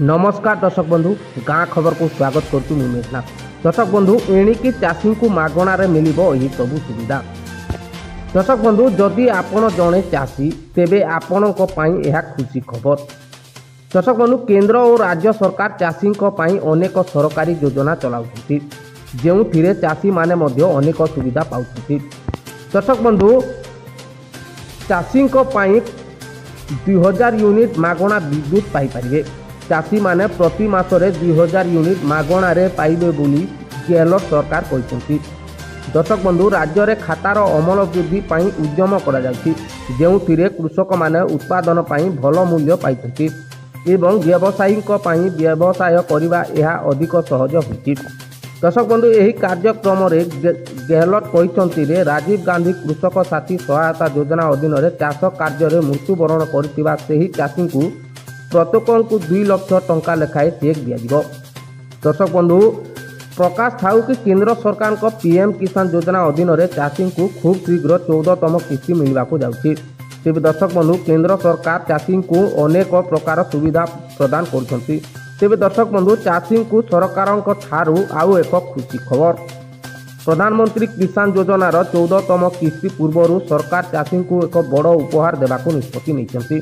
ନମସ୍କାର ଦର୍ଶକ ବନ୍ଧୁ, ଗାଁ ଖବରକୁ ସ୍ୱାଗତ କରୁଛୁ ମୁଁ ମେଘନାଥ। ଦର୍ଶକ ବନ୍ଧୁ, ଏଣିକି ଚାଷୀଙ୍କୁ ମାଗଣାରେ ମିଳିବ ଏହି ସବୁ ସୁବିଧା। ଦର୍ଶକ ବନ୍ଧୁ, ଯଦି ଆପଣ ଜଣେ ଚାଷୀ, ତେବେ ଆପଣଙ୍କ ପାଇଁ ଏହା ଖୁସି ଖବର। ଦର୍ଶକ ବନ୍ଧୁ, କେନ୍ଦ୍ର ଓ ରାଜ୍ୟ ସରକାର ଚାଷୀଙ୍କ ପାଇଁ ଅନେକ ସରକାରୀ ଯୋଜନା ଚଲାଉଛନ୍ତି, ଯେଉଁଥିରେ ଚାଷୀମାନେ ମଧ୍ୟ ଅନେକ ସୁବିଧା ପାଉଛନ୍ତି। ଦର୍ଶକ ବନ୍ଧୁ, ଚାଷୀଙ୍କ ପାଇଁ 2000 ୟୁନିଟ୍ ମାଗଣା ବିଦ୍ୟୁତ୍ ପାଇପାରିବେ। ଚାଷୀମାନେ ପ୍ରତି ମାସରେ 2000 ୟୁନିଟ୍ ମାଗଣାରେ ପାଇବେ ବୋଲି ଗେହଲଟ ସରକାର କହିଛନ୍ତି। ଦର୍ଶକ ବନ୍ଧୁ, ରାଜ୍ୟରେ ଖାତାର ଅମଳ ବୃଦ୍ଧି ପାଇଁ ଉଦ୍ୟମ କରାଯାଉଛି, ଯେଉଁଥିରେ କୃଷକମାନେ ଉତ୍ପାଦନ ପାଇଁ ଭଲ ମୂଲ୍ୟ ପାଇଛନ୍ତି ଏବଂ ବ୍ୟବସାୟୀଙ୍କ ପାଇଁ ବ୍ୟବସାୟ କରିବା ଏହା ଅଧିକ ସହଜ ହୋଇଛି। ଦର୍ଶକ ବନ୍ଧୁ, ଏହି କାର୍ଯ୍ୟକ୍ରମରେ ଗେହଲଟ କହିଛନ୍ତି ଯେ ରାଜୀବ ଗାନ୍ଧୀ କୃଷକ ସାଥୀ ସହାୟତା ଯୋଜନା ଅଧୀନରେ ଚାଷ କାର୍ଯ୍ୟରେ ମୃତ୍ୟୁବରଣ କରିଥିବା ସେହି ଚାଷୀଙ୍କୁ ପ୍ରତ୍ୟେକଙ୍କୁ 2 ଲକ୍ଷ ଟଙ୍କା ଲେଖାଏଁ ଚେକ୍ ଦିଆଯିବ। ଦର୍ଶକ ବନ୍ଧୁ, ପ୍ରକାଶ ଥାଉ କି କେନ୍ଦ୍ର ସରକାରଙ୍କ ପିଏମ୍ କିଷାନ ଯୋଜନା ଅଧୀନରେ ଚାଷୀଙ୍କୁ ଖୁବ୍ ଶୀଘ୍ର 14ତମ କିସ୍ତି ମିଳିବାକୁ ଯାଉଛି। ତେବେ ଦର୍ଶକ ବନ୍ଧୁ, କେନ୍ଦ୍ର ସରକାର ଚାଷୀଙ୍କୁ ଅନେକ ପ୍ରକାର ସୁବିଧା ପ୍ରଦାନ କରୁଛନ୍ତି। ତେବେ ଦର୍ଶକ ବନ୍ଧୁ, ଚାଷୀଙ୍କୁ ସରକାରଙ୍କ ଠାରୁ ଆଉ ଏକ ଖୁସି ଖବର। ପ୍ରଧାନମନ୍ତ୍ରୀ କିଷାନ ଯୋଜନାର 14ତମ କିସ୍ତି ପୂର୍ବରୁ ସରକାର ଚାଷୀଙ୍କୁ ଏକ ବଡ଼ ଉପହାର ଦେବାକୁ ନିଷ୍ପତ୍ତି ନେଇଛନ୍ତି।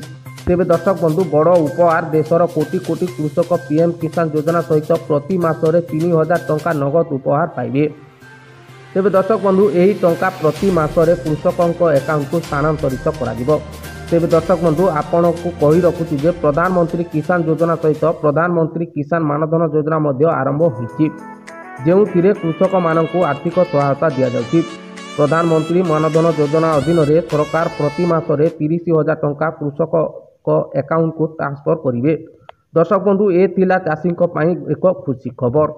ତେବେ ଦର୍ଶକ ବନ୍ଧୁ, ବଡ଼ ଉପହାର, ଦେଶର କୋଟି କୋଟି କୃଷକ ପିଏମ୍ କିଷାନ ଯୋଜନା ସହିତ ପ୍ରତି ମାସରେ 3000 ଟଙ୍କା ନଗଦ ଉପହାର ପାଇବେ। ତେବେ ଦର୍ଶକ ବନ୍ଧୁ, ଏହି ଟଙ୍କା ପ୍ରତି ମାସରେ କୃଷକଙ୍କ ଆକାଉଣ୍ଟକୁ ସ୍ଥାନାନ୍ତରିତ କରାଯିବ। ତେବେ ଦର୍ଶକ ବନ୍ଧୁ, ଆପଣଙ୍କୁ କହି ରଖୁଛୁ ଯେ ପ୍ରଧାନମନ୍ତ୍ରୀ କିଷାନ ଯୋଜନା ସହିତ ପ୍ରଧାନମନ୍ତ୍ରୀ କିଷାନ ମାନଧନ ଯୋଜନା ମଧ୍ୟ ଆରମ୍ଭ ହୋଇଛି, ଯେଉଁଥିରେ କୃଷକମାନଙ୍କୁ ଆର୍ଥିକ ସହାୟତା ଦିଆଯାଉଛି। ପ୍ରଧାନମନ୍ତ୍ରୀ ମାନଧନ ଯୋଜନା ଅଧୀନରେ ସରକାର ପ୍ରତି ମାସରେ 30,000 ଟଙ୍କା କୃଷକଙ୍କ ଆକାଉଣ୍ଟକୁ ଟ୍ରାନ୍ସଫର କରିବେ। ଦର୍ଶକ ବନ୍ଧୁ, ଏ ଥିଲା ଚାଷୀଙ୍କ ପାଇଁ ଏକ ଖୁସି ଖବର।